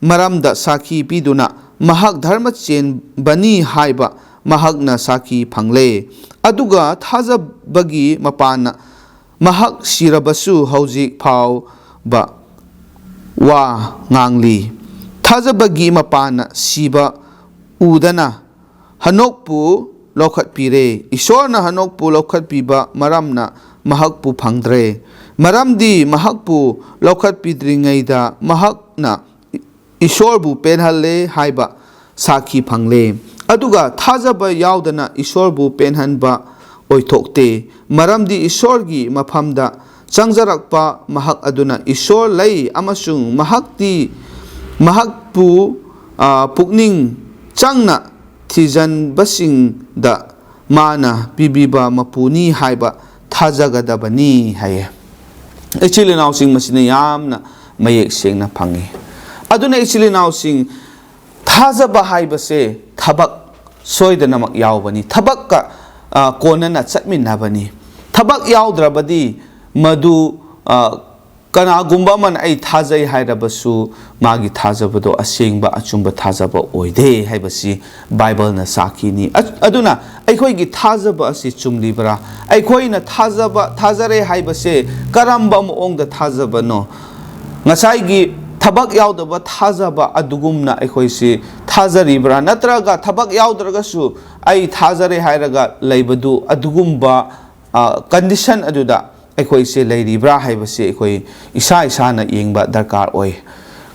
ꯃꯔꯝꯗ ꯁꯥꯈꯤ ꯄꯤꯗꯨꯅ ꯃꯍꯥꯛ ꯙꯔꯃ ꯆꯦꯟꯕꯅꯤ ꯍꯥꯏꯕ ꯃꯍꯥꯛꯅ ꯁꯥꯈꯤ ꯐꯪꯂꯦ꯫ ꯑꯗꯨꯒ ꯊꯥꯖꯕꯒꯤ ꯃꯄꯥꯟꯅ ꯃꯍꯥꯛ ꯁꯤꯔꯕꯁꯨ ꯍꯧꯖꯤꯛ ꯐꯥꯎꯕ ꯋꯥ ꯉꯥꯡꯂꯤ꯫ ꯊꯥꯖꯕꯒꯤ ꯃꯄꯥꯟꯅ ꯁꯤꯕ ꯎꯗꯅ ꯍꯅꯣꯛꯄꯨ ꯂꯧꯈꯠꯄꯤꯔꯦ꯫ ꯏꯁꯣꯔꯅ ꯍꯅꯣꯛꯄꯨ ꯂꯧꯈꯠꯄꯤꯕ ꯃꯔꯝꯅ ꯃꯍꯥꯛꯄꯨ ꯐꯪꯗ꯭ꯔꯦ꯫ ꯃꯔꯝꯗꯤ ꯃꯍꯥꯛꯄꯨ ꯂꯧꯈꯠꯄꯤꯗ꯭ꯔꯤꯉꯩꯗ ꯃꯍꯥꯛꯅ ꯏꯁꯣꯔꯕꯨ ꯄꯦꯟꯍꯜꯂꯦ ꯍꯥꯏꯕ ꯁꯥꯈꯤ ꯐꯪꯂꯦ꯫ ꯑꯗꯨꯒ ꯊꯥꯖꯕ ꯌꯥꯎꯗꯅ ꯏꯁꯣꯔꯕꯨ ꯄꯦꯟꯍꯟꯕ ꯑꯣꯏꯊꯣꯛꯇꯦ꯫ ꯃꯔꯝꯗꯤ ꯏꯁꯣꯔꯒꯤ ꯃꯐꯝꯗ ꯆꯪꯖꯔꯛꯄ ꯃꯍꯥꯛ ꯑꯗꯨꯅ ꯏꯁꯣꯔ ꯂꯩ ꯑꯃꯁꯨꯡ ꯃꯍꯥꯛꯇꯤ ꯃꯍꯥꯛꯄꯨ, ꯑ, ꯄꯨꯛꯅꯤꯡ ꯆꯪꯅ ꯊꯤꯖꯤꯟꯕꯁꯤꯡꯗ ꯃꯥꯅ ꯄꯤꯕꯤꯕ ꯃꯄꯨꯅꯤ ꯍꯥꯏꯕ ꯊꯥꯖꯒꯗꯕꯅꯤ ꯍꯥꯏꯌꯦ꯫ ꯏꯆꯤꯜ ꯏꯅꯥꯎꯁꯤꯡ, ꯃꯁꯤꯅ ꯌꯥꯝꯅ ꯃꯌꯦꯛ ꯁꯦꯡꯅ ꯐꯪꯉꯤ꯫ ꯑꯗꯨꯅ ꯏꯆꯤꯜ ꯏꯅꯥꯎꯁꯤꯡ, ꯊꯥꯖꯕ ꯍꯥꯏꯕꯁꯦ ꯊꯕꯛ ꯁꯣꯏꯗꯅꯃꯛ ꯌꯥꯎꯕꯅꯤ꯫ ꯊꯕꯛꯀ, ꯑ, ꯀꯣꯟꯅꯅ ꯆꯠꯃꯤꯟꯅꯕꯅꯤ꯫ ꯊꯕꯛ ꯌꯥꯎꯗ꯭ꯔꯕꯗꯤ ꯃꯗꯨ, ꯑ, ꯀꯅꯥꯒꯨꯝꯕ ꯑꯃꯅ "ꯑꯩ ꯊꯥꯖꯩ" ꯍꯥꯏꯔꯕꯁꯨ ꯃꯥꯒꯤ ꯊꯥꯖꯕꯗꯣ ꯑꯁꯦꯡꯕ, ꯑꯆꯨꯝꯕ ꯊꯥꯖꯕ ꯑꯣꯏꯗꯦ ꯍꯥꯏꯕꯁꯤ ꯕꯥꯏꯕꯜꯅ ꯁꯥꯈꯤꯅꯤ꯫ ꯑ-, ꯑꯗꯨꯅ ꯑꯩꯈꯣꯏꯒꯤ ꯊꯥꯖꯕ ꯑꯁꯤ ꯆꯨꯝꯂꯤꯕ꯭ꯔꯥ? ꯑꯩꯈꯣꯏꯅ ꯊꯥꯖꯕ, ꯊꯥꯖꯔꯦ ꯍꯥꯏꯕꯁꯦ ꯀꯔꯝꯕ ꯃꯑꯣꯡꯗ ꯊꯥꯖꯕꯅꯣ? ꯉꯁꯥꯏꯒꯤ ꯊꯕꯛ ꯌꯥꯎꯗꯕ ꯊꯥꯖꯕ ꯑꯗꯨꯒꯨꯝꯅ ꯑꯩꯈꯣꯏꯁꯤ ꯊꯥꯖꯔꯤꯕ꯭ꯔꯥ? ꯅꯠꯇ꯭ꯔꯒ ꯊꯕꯛ ꯌꯥꯎꯗ꯭ꯔꯒꯁꯨ "ꯑꯩ ꯊꯥꯖꯔꯦ" ꯍꯥꯏꯔꯒ ꯂꯩꯕꯗꯨ, ꯑꯗꯨꯒꯨꯝꯕ, ꯑ, condition ꯑꯗꯨꯗ ꯑꯩꯈꯣꯏꯁꯦ ꯂꯩꯔꯤꯕ꯭ꯔꯥ ꯍꯥꯏꯕꯁꯤ ꯑꯩꯈꯣꯏ ꯏꯁꯥ ꯏꯁꯥꯅ ꯌꯦꯡꯕ ꯗꯔꯀꯥꯔ ꯑꯣꯏ꯫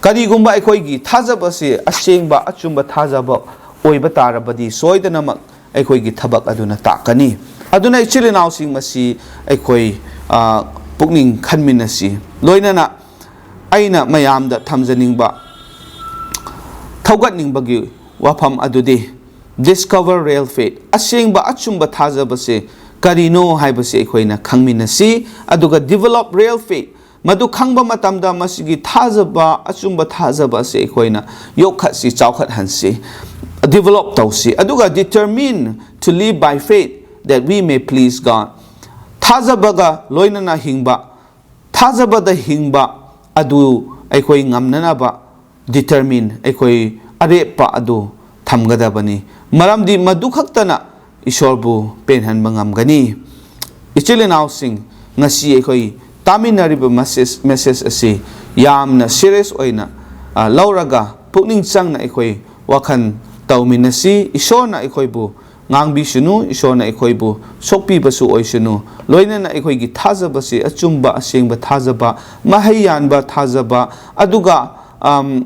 ꯀꯔꯤꯒꯨꯝꯕ ꯑꯩꯈꯣꯏꯒꯤ ꯊꯥꯖꯕꯁꯤ ꯑꯁꯦꯡꯕ, ꯑꯆꯨꯝꯕ ꯊꯥꯖꯕ ꯑꯣꯏꯕ ꯇꯥꯔꯕꯗꯤ, ꯁꯣꯏꯗꯅꯃꯛ ꯑꯩꯈꯣꯏꯒꯤ ꯊꯕꯛ ꯑꯗꯨꯅ ꯇꯥꯛꯀꯅꯤ꯫ ꯑꯗꯨꯅ ꯏꯆꯤꯜ ꯏꯅꯥꯎꯁꯤꯡ, ꯃꯁꯤ ꯑꯩꯈꯣꯏ, ꯑ, ꯄꯨꯛꯅꯤꯡ ꯈꯟꯃꯤꯟꯅꯁꯤ꯫ ꯂꯣꯏꯅꯅ ꯑꯩꯅ ꯃꯌꯥꯝꯗ ꯊꯝꯖꯅꯤꯡꯕ, ꯊꯧꯒꯠꯅꯤꯡꯕꯒꯤ ꯋꯥꯐꯝ ꯑꯗꯨꯗꯤ, Discover real faith, ꯑꯁꯦꯡꯕ ꯑꯆꯨꯝꯕ ꯊꯥꯖꯕꯁꯦ ꯀꯔꯤꯅꯣ ꯍꯥꯏꯕꯁꯤ ꯑꯩꯈꯣꯏꯅ ꯈꯪꯃꯤꯟꯅꯁꯤ꯫ ꯑꯗꯨꯒ develop real faith, ꯃꯗꯨ ꯈꯪꯕ ꯃꯇꯝꯗ ꯃꯁꯤꯒꯤ ꯊꯥꯖꯕ, ꯑꯆꯨꯝꯕ ꯊꯥꯖꯕ ꯑꯁꯤ ꯑꯩꯈꯣꯏꯅ ꯌꯣꯛꯈꯠꯁꯤ, ꯆꯥꯎꯈꯠꯍꯟꯁꯤ, develop ꯇꯧꯁꯤ꯫ ꯑꯗꯨꯒ determine to live by faith that we may please God, ꯊꯥꯖꯕꯒ ꯂꯣꯏꯅꯅ ꯍꯤꯡꯕ, ꯊꯥꯖꯕꯗ ꯍꯤꯡꯕ ꯑꯗꯨ ꯑꯩꯈꯣꯏ ꯉꯝꯅꯅꯕ determine, ꯑꯩꯈꯣꯏ ꯑꯔꯦꯞꯄ ꯑꯗꯨ ꯊꯝꯒꯗꯕꯅꯤ꯫ ꯃꯔꯝꯗꯤ ꯃꯗꯨ ꯈꯛꯇꯅ ꯏꯁꯣꯔꯕꯨ ꯄꯦꯟꯍꯟꯕ ꯉꯝꯒꯅꯤ꯫ ꯏꯆꯤꯜ ꯏꯅꯥꯎꯁꯤꯡ, ꯉꯁꯤ ꯑꯩꯈꯣꯏ ꯇꯥꯃꯤꯟꯅꯔꯤꯕ message, message ꯑꯁꯤ ꯌꯥꯝꯅ serious ꯑꯣꯏꯅ, ꯑ, ꯂꯧꯔꯒ ꯄꯨꯛꯅꯤꯡ ꯆꯪꯅ ꯑꯩꯈꯣꯏ ꯋꯥꯈꯜ ꯇꯧꯃꯤꯟꯅꯁꯤ꯫ ꯏꯁꯣꯔꯅ ꯑꯩꯈꯣꯏꯕꯨ ꯉꯥꯡꯕꯤꯁꯅꯨ, ꯏꯁꯣꯔꯅ ꯑꯩꯈꯣꯏꯕꯨ ꯁꯣꯛꯄꯤꯕꯁꯨ ꯑꯣꯏꯁꯅꯨ꯫ ꯂꯣꯏꯅꯅ ꯑꯩꯈꯣꯏꯒꯤ ꯊꯥꯖꯕꯁꯤ ꯑꯆꯨꯝꯕ, ꯑꯁꯦꯡꯕ ꯊꯥꯖꯕ, ꯃꯍꯩ ꯌꯥꯟꯕ ꯊꯥꯖꯕ, ꯑꯗꯨꯒ, ꯑꯝ,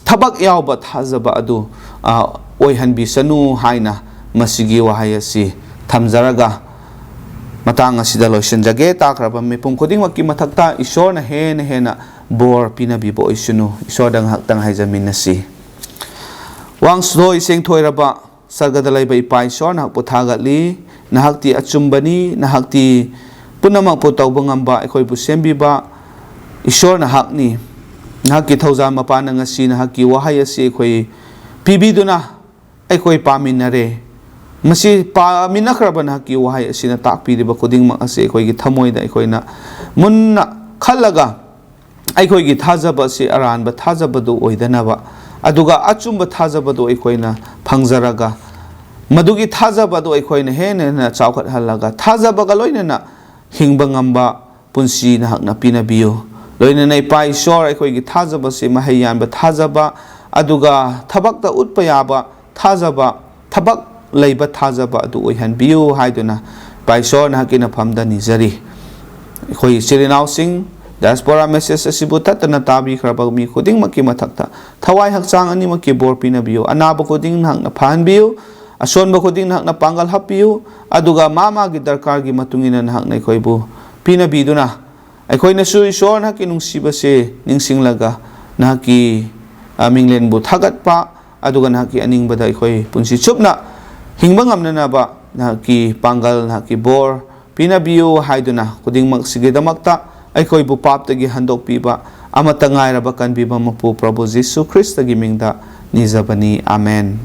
ꯊꯕꯛ ꯌꯥꯎꯕ ꯊꯥꯖꯕ ꯑꯗꯨ, ꯑ, ꯑꯣꯏꯍꯟꯕꯤꯁꯅꯨ ꯍꯥꯏꯅ ꯃꯁꯤꯒꯤ ꯋꯥꯍꯩ ꯑꯁꯤ ꯊꯝꯖꯔꯒ ꯃꯇꯥꯡ ꯑꯁꯤꯗ ꯂꯣꯏꯁꯤꯟꯖꯒꯦ꯫ ꯇꯥꯈ꯭ꯔꯕ ꯃꯤꯄꯨꯝ ꯈꯨꯗꯤꯡꯃꯛꯀꯤ ꯃꯊꯛꯇ ꯏꯁꯣꯔꯅ ꯍꯦꯟꯅ ꯍꯦꯟꯅ ꯕꯣꯔ ꯄꯤꯅꯕꯤꯕ ꯑꯣꯏꯁꯅꯨ꯫ ꯏꯁꯣꯔꯗ ꯉꯥꯏꯍꯥꯛꯇꯪ ꯍꯥꯏꯖꯃꯤꯟꯅꯁꯤ꯫ ꯋꯥꯡꯁꯨꯗꯣꯏ ꯁꯦꯡꯊꯣꯏꯔꯕ ꯁꯔꯒꯗ ꯂꯩꯕ ꯏꯄꯥ ꯏꯁꯣꯔ, ꯅꯍꯥꯛꯄꯨ ꯊꯥꯒꯠꯂꯤ꯫ ꯅꯍꯥꯛꯇꯤ ꯑꯆꯨꯝꯕꯅꯤ, ꯅꯍꯥꯛꯇꯤ ꯄꯨꯝꯅꯃꯛꯄꯨ ꯇꯧꯕ ꯉꯝꯕ, ꯑꯩꯈꯣꯏꯕꯨ ꯁꯦꯝꯕꯤꯕ ꯏꯁꯣꯔ ꯅꯍꯥꯛꯅꯤ꯫ ꯅꯍꯥꯛꯀꯤ ꯊꯧꯖꯥꯜ ꯃꯄꯥꯟꯅ ꯉꯁꯤ ꯅꯍꯥꯛꯀꯤ ꯋꯥꯍꯩ ꯑꯁꯤ ꯑꯩꯈꯣꯏ ꯄꯤꯕꯤꯗꯨꯅ ꯑꯩꯈꯣꯏ ꯄꯥꯃꯤꯟꯅꯔꯦ꯫ ꯃꯁꯤ ꯄꯥꯃꯤꯟꯅꯈ꯭ꯔꯕ ꯅꯍꯥꯛꯀꯤ ꯋꯥꯍꯩ ꯑꯁꯤꯅ ꯇꯥꯛꯄꯤꯔꯤꯕ ꯈꯨꯗꯤꯡꯃꯛ ꯑꯁꯤ ꯑꯩꯈꯣꯏꯒꯤ ꯊꯃꯣꯏꯗ ꯑꯩꯈꯣꯏꯅ ꯃꯨꯟꯅ ꯈꯜꯂꯒ, ꯑꯩꯈꯣꯏꯒꯤ ꯊꯥꯖꯕ ꯑꯁꯤ ꯑꯔꯥꯟꯕ ꯊꯥꯖꯕꯗꯨ ꯑꯣꯏꯗꯅꯕ, ꯑꯗꯨꯒ ꯑꯆꯨꯝꯕ ꯊꯥꯖꯕꯗꯨ ꯑꯩꯈꯣꯏꯅ ꯐꯪꯖꯔꯒ, ꯃꯗꯨꯒꯤ ꯊꯥꯖꯕ ꯑꯗꯨ ꯑꯩꯈꯣꯏꯅ ꯍꯦꯟꯅ ꯍꯦꯟꯅ ꯆꯥꯎꯈꯠꯍꯜꯂꯒ, ꯊꯥꯖꯕꯒ ꯂꯣꯏꯅꯅ ꯍꯤꯡꯕ ꯉꯝꯕ ꯄꯨꯟꯁꯤ ꯅꯍꯥꯛꯅ ꯄꯤꯅꯕꯤꯌꯨ꯫ ꯂꯣꯏꯅꯅ ꯏꯄꯥ ꯏꯁꯣꯔ, ꯑꯩꯈꯣꯏꯒꯤ ꯊꯥꯖꯕꯁꯤ ꯃꯍꯩ ꯌꯥꯟꯕ ꯊꯥꯖꯕ, ꯑꯗꯨꯒ ꯊꯕꯛꯇ ꯎꯠꯄ ꯌꯥꯕ ꯊꯥꯖꯕ, ꯊꯕꯛ ꯂꯩꯕ ꯊꯥꯖꯕ ꯑꯗꯨ ꯑꯣꯏꯍꯟꯕꯤꯌꯨ ꯍꯥꯏꯗꯨꯅ ꯏꯄꯥ ꯏꯁꯣꯔ ꯅꯍꯥꯛꯀꯤ ꯅꯐꯝꯗ ꯅꯤꯖꯔꯤ꯫ ꯑꯩꯈꯣꯏ ꯏꯆꯤꯜ ꯏꯅꯥꯎꯁꯤꯡ, diaspora message ꯑꯁꯤꯕꯨ ꯇꯠꯇꯅ ꯇꯥꯕꯤꯈ꯭ꯔꯕ ꯃꯤ ꯈꯨꯗꯤꯡꯃꯛꯀꯤ ꯃꯊꯛꯇ ꯊꯋꯥꯏ ꯍꯛꯆꯥꯡ ꯑꯅꯤꯃꯛꯀꯤ ꯕꯣꯔ ꯄꯤꯅꯕꯤꯌꯨ꯫ ꯑꯅꯥꯕ ꯈꯨꯗꯤꯡ ꯅꯍꯥꯛꯅ ꯐꯍꯟꯕꯤꯌꯨ꯫ ꯑꯁꯣꯟꯕ ꯈꯨꯗꯤꯡ ꯅꯍꯥꯛꯅ ꯄꯥꯡꯒꯜ ꯍꯥꯞꯄꯤꯌꯨ꯫ ꯑꯗꯨꯒ ꯃꯥ ꯃꯥꯒꯤ ꯗꯔꯀꯥꯔꯒꯤ ꯃꯇꯨꯡ ꯏꯟꯅ ꯅꯍꯥꯛꯅ ꯑꯩꯈꯣꯏꯕꯨ ꯄꯤꯅꯕꯤꯗꯨꯅ, ꯑꯩꯈꯣꯏꯅꯁꯨ ꯏꯁꯣꯔ ꯅꯍꯥꯛꯀꯤ ꯅꯨꯡꯁꯤꯕꯁꯦ ꯅꯤꯡꯁꯤꯡꯂꯒ, ꯅꯍꯥꯛꯀꯤ, ꯑ, ꯃꯤꯡꯂꯦꯟꯕꯨ ꯊꯥꯒꯠꯄ, ꯑꯗꯨꯒ ꯅꯍꯥꯛꯀꯤ ꯑꯅꯤꯡꯕꯗ ꯑꯩꯈꯣꯏ ꯄꯨꯟꯁꯤ ꯆꯨꯞꯅ ꯍꯤꯡꯕ ꯉꯝꯅꯅꯕ ꯅꯍꯥꯛꯀꯤ ꯄꯥꯡꯒꯜ, ꯅꯍꯥꯛꯀꯤ ꯕꯣꯔ ꯄꯤꯅꯕꯤꯌꯨ ꯍꯥꯏꯗꯨꯅ, ꯈꯨꯗꯤꯡꯃꯛꯁꯤꯒꯤꯗꯃꯛꯇ ꯑꯩꯈꯣꯏꯕꯨ ꯄꯥꯞꯇꯒꯤ ꯍꯟꯗꯣꯛꯄꯤꯕ ꯑꯃꯠꯇ ꯉꯥꯏꯔꯕ ꯀꯟꯕꯤꯕ ꯃꯄꯨ ꯄ꯭ꯔꯚꯨ ꯖꯤꯁꯨ ꯈ꯭ꯔꯤꯁꯇꯒꯤ ꯃꯤꯡꯗ ꯅꯤꯖꯕꯅꯤ꯫ ꯑꯥꯃꯦꯟ꯫